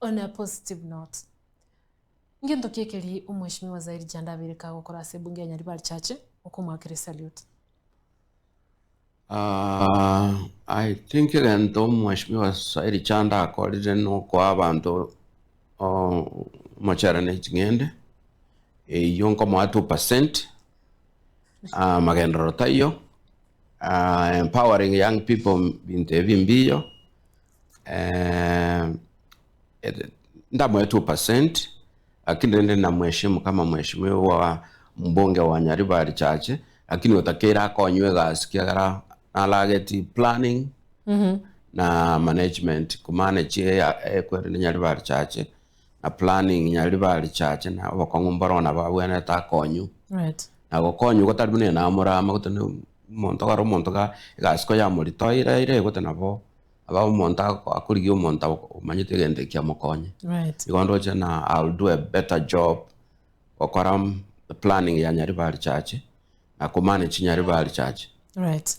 On a positive note, ngento ki ekeri omweshimiwa Zairi Janda abeire kagokora ase ebunge ya Nyaribari Chache okomoakera esalute? I think egento omweshimiwa Zairi Chanda akorire nokoa abanto omochere ne ching'ende, eyio nkomoa 2%, magenderero taiyo, empowering young people binto ebi mbiyo, ndamoe 2%, lakini rende namweshimu kama mweshimiwa mbunge wa Nyaribari Chache, lakini otakeire akonywe egasi kiagera narageti planning na management komanage ekwerende Nyaribari Chache na planning Nyaribari Chache na obokong'u mboro nabo abwenerete akonywe. Na gokonywa gotari buna enamorama gose na omonto kare omonto ga egasi koyamoritoire aire gose nabo aba omonto akorigia omonto omanyete egento ekio amokonye. Igo ndoche na I will do a better job gokora planning ya Nyaribari Chache na komanage Nyaribari Chache. Right.